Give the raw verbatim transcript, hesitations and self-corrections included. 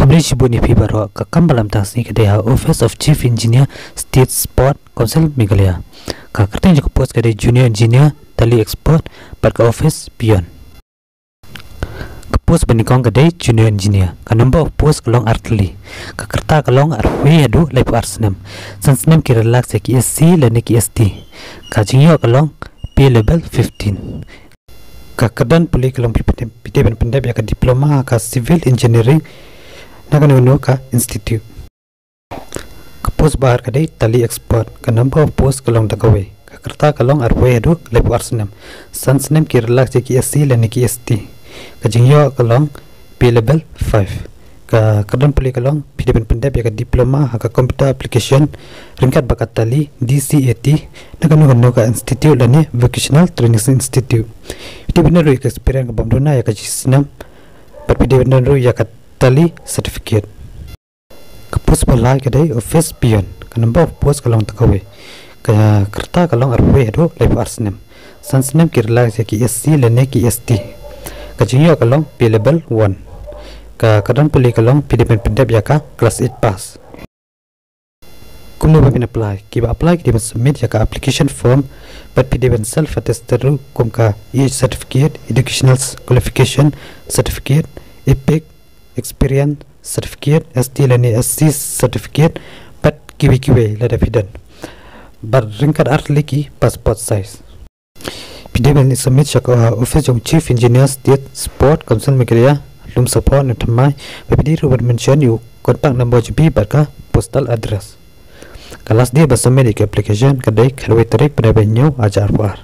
Khublei shibun ïa phi baroh. Ka kam ba la mynta ka sngi ka dei ha Office of Chief Engineer, State Sports Council Meghalaya. Ka kyrteng jong ka post ka dei Junior Engineer, Tally Expert, bad ka office peon. Ka post ba nyngkong ka dei Junior Engineer. Ka number of post ka long artylli. Ka rta ka long arphew haduh laiphew ar snem. San snem ki relax ïa ki S C lane ki S T. Ka jingïoh ka long pay level fifteen. Ka kyrdan pule ka long phi dei ban pyndep ïa ka diploma ha ka civil engineering na kano kano ka institute. Ka post ba ar ka dei Tally Expert. Ka number of post ka long da kawei. Ka rta ka long arphew haduh laiphew ar snem. San snem ki relax ïa ki S C lane ki S T. Ka jingïoh ka long pay level five. Ka kyrdan pule ka long phi dei ban pyndep ïa ka diploma ha ka computer application ryngkat bad ka Tally, D C A T, na kano kano ka institute lane vocational training institute. Phi dei ban don ruh ïa ka experience kaba ym duna ïa ka shisnem bad phi dei ban don ruh ïa ka Tally certificate. Ka post ba lai ka dei office peon. Ka number of post ka long da kawei. Ka rta ka long arphew haduh laiphew ar snem. San snem ki relax ïa ki S C lane ki S T. Ka jingïoh ka long pay level one. Ka kyrdan pule ka long phi dei ban pyndep ïa ka class eight pass. Kumno ba phin apply? Kiba apply ki dei ban submit ïa ka application form bad phi dei ban self attested ruh kum ka age certificate, educational qualification certificate, EPIC, experience certificate, S T lane S C certificate, bad kiwei kiwei lada phi don. Bad ryngkat artylli ki passport size. Phi dei ban submit sha ka office jong Chief Engineer State Sports Council Meghalaya, Lumsohphoh, Nongthymmai, bad phi dei ruh ban mention ïa u contact number jong phi bad ka postal address. Ka last date ban submit ïa ka application ka dei khatwei tarik bnai ba hynñiew arhajar arphew ar.